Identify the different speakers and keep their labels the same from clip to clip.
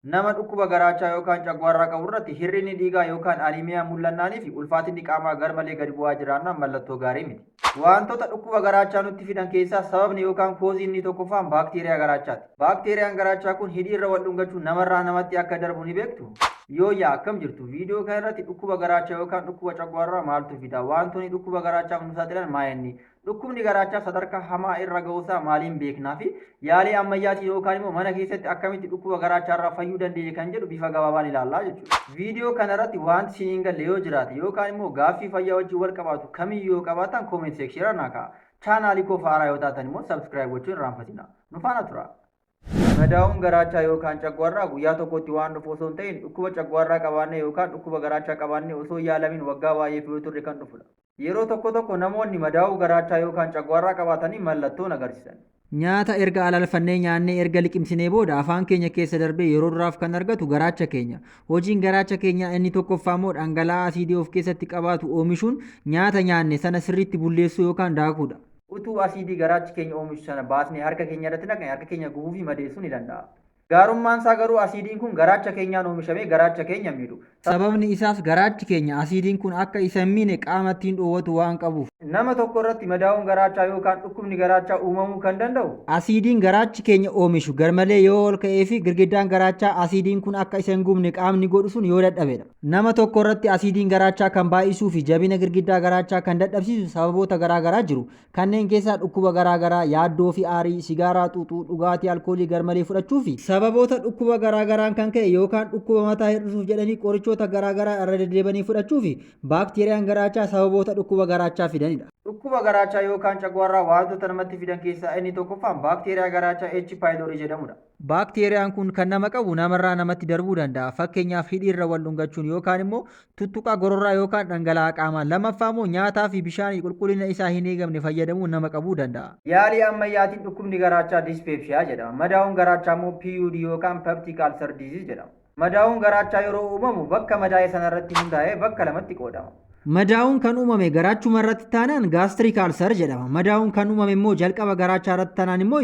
Speaker 1: Nama dhukkuba garaachaa yookaan cagwaarraa qabu irratti hir'inni dhiigaa yookaan aniimiyaa mul'annaanii fi ulfaatinni qaamaa garmalee gadi bu'aa jiraannaan mallattoo gaarii miti. Waantota dhukkuba garaachaa nutti fidan keessaa sababni yookaan koozii inni tokkoffaan baakteeriyaa garaachaati. Baakteeriyaan garaachaa kun hidhiirra wal dhungachuun namarraa namatti akka darbu ni beektu? Yooyyaa akkam jirtu? Viidiyoo kana irratti dhukkuba garaachaa yookaan dhukkuba cagwaarraa maaltu fida? Waantonni dhukkuba garaachaaf nu saaxilan maa inni? Dhukkubni garaachaa sadarkaa hamaa irra ga'uusaa maaliin beeknaa fi yaalii ammayyaatiin yookaan immoo mana keessatti akkamitti dhukkuba garaachaarraa fayyuu dandeenya kan jedhu bifa gabaabaan ilaallaa jechuudha. Viidiyoo kana irratti wanti isin hin galle yoo jiraate yookaan immoo gaaffii fayyaa wajjin wal qabaatu kamiyyuu yoo qabaattan comment section naa kaa'a. Chaanaalii koo haaraa yoo taatan immoo subscribe gochuun irraanfatina. Nu faana tura. Madaa'uun garaachaa yookaan cagwaarraa guyyaa tokkotti waan dhufu osoo hin ta'in dhukkuba cagwaarraa qabaannee yookaan dhukkuba garaachaa qabaannee osoo hin yaalamin waggaa baay'eef yoo turre kan dhufudha. Yeroo tokko tokko namoonni madaa'uu garaachaa yookaan cagwaarraa qabaatanii mallattoon agarsiisan.
Speaker 2: Nyaata erga alalfannee nyaannee erga liqimsinee booda afaan keenya keessa darbee yeroo duraaf kan argatu garaacha keenya. Hojiin garaacha keenyaa inni tokkoffaa immoo dhangala'aa asiidii of keessatti qabaatu oomishuun nyaata nyaanne sana sirriitti bulleessuu yookaan daakuudha.
Speaker 1: Utuu asiidii garaachi keenya oomishu sana baasnee harka keenya irratti naqne harka keenya gubuu fi madeessuu ni danda'a. Gaarummaan isaa garuu asiidiin kun garaacha keenyaan oomishamee garaacha keenya miidhu.
Speaker 2: Sababni isaas garaachi keenya asiidiin kun akka isa hin miine qaama ittiin dhoowwatu waan qabuuf.
Speaker 1: Nama tokko irratti madaa'uun garaachaa yookaan dhukkubni garaachaa uumamuu kan danda'u.
Speaker 2: Asiidiin garaachi keenya oomishu garmalee yoo ol ka'ee fi girgiddaan garaachaa asiidiin kun akka isa hin gubne qaamni godhu sun yoo dadhabedha. Nama tokko irratti asiidiin garaachaa kan baay'isuu fi jabina girgiddaa garaachaa kan dadhabsiisu sababoota garaa garaa jiru. Kanneen keessaa dhukkuba garaa garaa, yaaddoo fi aarii, sigaaraa xuuxuu, dhugaatii alkoolii garmalee fudhachuu fi. Sababoota dhukkuba garaa garaan kan ka'e yookaan dhukkuba mataa hir'isuuf jedhanii qorichoota garaa garaa irra deddeebanii fudhachuu fi baakteeriyaan garaachaa sababoota dhukkuba garaachaa fidanidha.
Speaker 1: Dhukkuba garaachaa yookaan cagwaarraa wantoota namatti fidan keessaa inni tokkoffaan baakteeriyaa garaachaa H. pylori jedhamudha.
Speaker 2: Baakteeriyaan kun kan nama qabu namarraa namatti darbuu danda'a. Fakkeenyaaf hidhiirra wal dhungachuun yookaan immoo tuttuqaa gororraa yookaan dhangala'aa qaamaa. Lammaffaa immoo nyaataa fi bishaan qulqullina isaa hin eegamne fayyadamuun nama qabuu danda'a.
Speaker 1: Yaalii ammayyaatiin dhukkubni garaachaa dyspepsia jedhama. Madaa'uun garaachaa immoo PUD yookaan peptic ulcer disease jedhama. Madaa'uun garaachaa yeroo uumamu bakka madaa'e sanarratti hundaa'ee bakka lamatti qoodama.
Speaker 2: Madaa'uun kan uumame garaachuma irratti taanaan gastric ulcer jedhama. Madaa'uun kan uumame immoo jalqaba garaachaa irratti taanaan immoo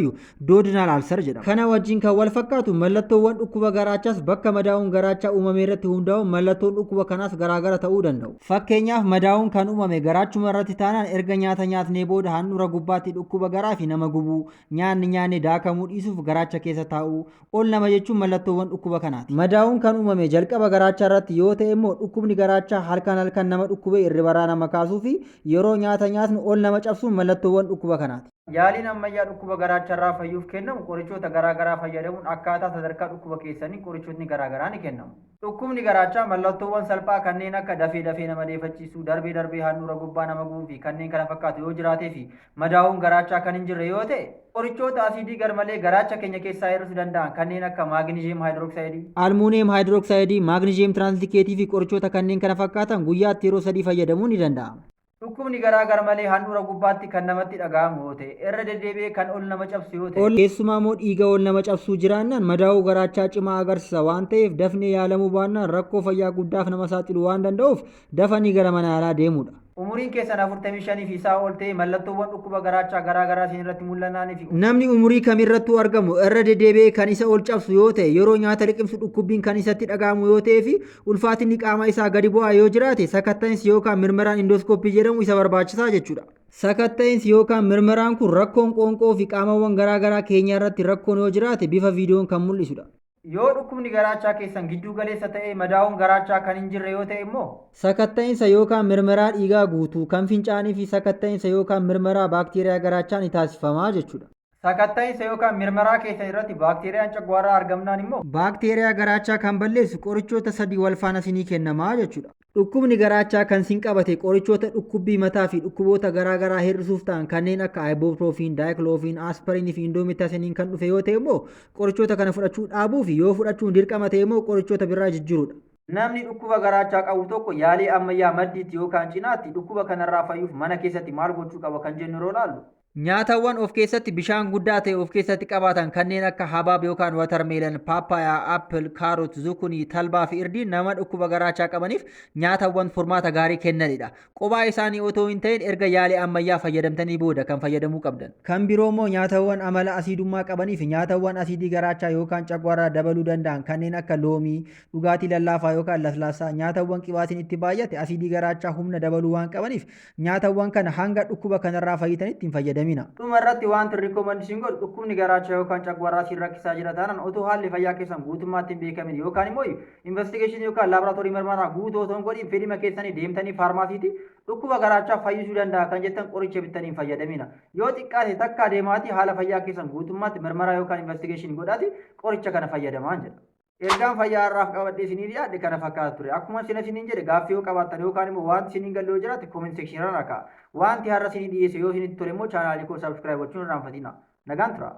Speaker 2: duodenal ulcer jedhama. Kana wajjin kan wal fakkaatu mallattoowwan dhukkuba garaachaas bakka madaa'uun garaachaa uumame irratti hundaa'uun mallattoon dhukkuba kanaas garaagara ta'uu danda'u. Fakkeenyaaf madaa'uun kan uumame garaachuma irratti taanaan erga nyaata nyaatnee booda handhuura gubbaatti dhukkuba garaa fi nama gubuu, nyaanni nyaanne daakamuu dhiisuuf garaacha keessa taa'uu, ol nama jechuun mallattoowwan dhukkuba kanaati. Madaa'uun kan uumame jalqaba garaachaa irratti yoo ta'e immoo dhukkubni garaachaa halkan halkan nama dhukkubee irribarraa nama kaasuu fi yeroo nyaata nyaatnu ol nama cabsuun mallattoowwan dhukkuba kanaati.
Speaker 1: Yaaliin ammayyaa dhukkuba garaacharraa fayyuuf kennamu qorichoota garaa garaa fayyadamuun akkaataa sadarkaa dhukkuba keessanii qorichootni garaa garaa ni kennamu. Dhukkubni garaachaa mallattoowwan salphaa kanneen akka dafee dafee nama deefachiisuu, darbee darbee handhuura gubbaa nama gubuu fi kanneen kana fakkaatu yoo jiraatee fi madaa'uun garaachaa kan hin jirre yoo ta'e, qorichoota asiidii garmalee garaacha keenya keessaa hir'isuu danda'an kanneen akka maagniziyeem haayidrooksayidii,
Speaker 2: Almuuniyeem haayidrooksayidii, maagniziyeem tiraanslikeetii fi qorichoota kanneen kana fakkaatan guyyaatti yeroo sadii fayyadamuun ni danda'ama.
Speaker 1: Dhukkubni garaa garmalee handhuura gubbaatti kan namatti dhaga'amu yoo ta'e, irra deddeebi'ee kan ol nama cabsu yoo ta'e,
Speaker 2: Keessumaa immoo dhiiga ol nama cabsuu jiraannaan madaa'uu garaachaa cimaa agarsiisa waan ta'eef dafnee yaalamuu baannaan rakkoo fayyaa guddaaf nama saaxiluu waan danda'uuf dafanii gara mana yaalaa deemuudha.
Speaker 1: Umuriin keessan 45 fi isaa ol ta'e mallattoowwan dhukkuba garaachaa garaa garaa isin irratti mul'annaanii fi
Speaker 2: Namni umurii kamirrattuu argamu irra deddeebi'ee kan isa ol cabsu yoo ta'e, yeroo nyaata liqimsu dhukkubbiin kan isatti dhaga'amu yoo ta'ee fi ulfaatinni qaama isaa gadi bu'aa yoo jiraate sakatta'insi yookaan mirmiraan indooskooppii jedhamu isa barbaachisaa jechuudha. Sakatta'insi yookaan mirmiraan kun rakkoon qoonqoo fi qaamawwan garaa garaa keenyaa irratti rakkoon yoo jiraate bifa viidiyoon kan mul'isudha.
Speaker 1: Yoo dhukkubni garaachaa keessan gidduu galeessa ta'ee madaa'uun garaachaa kan hin jirre yoo ta'e immoo.
Speaker 2: Sakatta'insa yookaan mirmiraa dhiigaa guutuu, kan fincaanii fi sakatta'insa yookaan mirmiraa baakteeriyaa garaachaa ni taasifamaa jechuudha.
Speaker 1: Sakatta'insa yookaan mirmiraa keessan irratti baakteeriyaan cagwaarraa argamnaan immoo.
Speaker 2: Baakteeriyaa garaachaa kan balleessu qorichoota sadii wal faana sinii kennamaa jechuudha. Dhukkubni garaachaa kan sin qabate qorichoota dhukkubbii mataa fi dhukkuboota garaa garaa hir'isuuf ta'an kanneen akka ibuprofen, diclofenac, aspirin fi indomethacin kan dhufe yoo ta'e immoo qorichoota kana fudhachuu dhaabuu fi yoo fudhachuun dirqama ta'e immoo qorichoota biraa jijjiiruudha.
Speaker 1: Namni dhukkuba garaachaa qabu tokko yaalii ammayyaa maddiitti yookaan cinaatti dhukkuba kanarraa fayyuuf mana keessatti maal gochuu qaba kan jennu yeroo ilaallu.
Speaker 2: Nyaatawwan of keessatti bishaan guddaa ta'e of keessatti qabaatan kanneen akka habaab yookaan watermelon, paappayaa, apple, carrot, zucchini, talbaa fi irdii nama dhukkuba garaachaa qabaniif nyaatawwan furmaata gaarii kennanidha. Qophaa isaanii otoo hin ta'in erga yaalii ammayyaa fayyadamtanii booda kan fayyadamuu qabdan.
Speaker 1: Kan biroo immoo nyaatawwan amala asiidummaa qabanii fi nyaatawwan asiidii garaachaa yookaan cagwaarraa dabaluu danda'an kanneen akka loomii, dhugaatii lallaafaa yookaan laslaassaa, nyaatawwan qibaatiin itti baay'ate asiidii garaachaa humna dabaluu waan qabaniif nyaatawwan kana hanga dhukkuba kanarraa fayyitanitti hin fayyadamina. Dhuma irratti wanti recommend isin godhu, dhukkubni garaachaa yookaan cagwaarraa siin rakkisaa jira taanaan, otoo haalli fayyaa keessan guutummaatti hin beekamin yookaan immoo investigation yookaan laaboraatoorii mirmaraa guutuu otoo hin godhin fedhima keessanii deemtanii faarmaasiitii dhukkuba garaachaa fayyisuu danda'a kan jettan qoricha bittanii hin fayyadamina. Yoo xiqqaate takkaa deemaatii haala fayyaa keessan guutummaatti mirmaraa yookaan investigation godhaati qoricha kana fayyadamaa jedha. Ergaan fayyaa har'aaf qabadhee isinii dhiyaadhe kana fakkaata ture. Akkuma isin isiniin jedhe, gaaffii yoo qabaattan yookaan immoo wanti isiniin galle yoo jiraate comment section irra ka'a. Wanti har'a isinii dhiyeesse yoo isinitti tole immoo chaanaalii koo subscribe gochuun irraanfatina. Nagaan tura.